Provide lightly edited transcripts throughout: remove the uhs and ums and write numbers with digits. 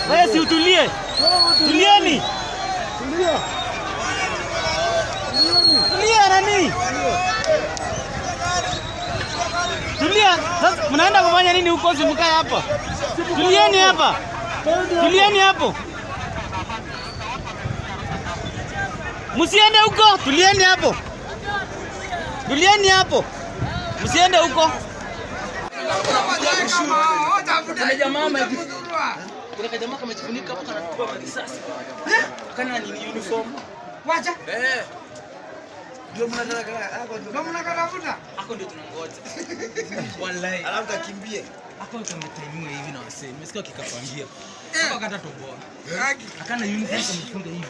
Wewe si utulie. Tulieni. Tulia. Tulia nani? Tulia. Sasa mnaenda kufanya nini huko? Si mkae hapa. Tulieni hapa. Tulieni hapo. Msiende huko, tulieni hapo. Tulieni hapo. Msiende huko. Kuna kajamaa kamejifunika hapo kanatupa marisasi. Kana ni uniform. Wacha. Eh, Ndio mnakatafuta. hako ndio tunangoja. Wallahi. Alafu kakimbie. Hako kametaimiwa hivi na wasee. Nimesikia kikapangia. Hako kata toboa. Akana uniform kamejifunga hivi.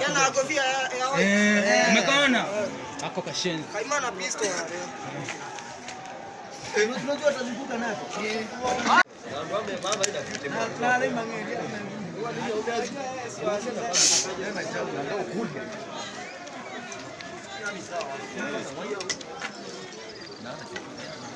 Kana kofia ya Eh, umekaona? Hako kashenzi. Kaimana pistol. Unajua atazunguka nazo.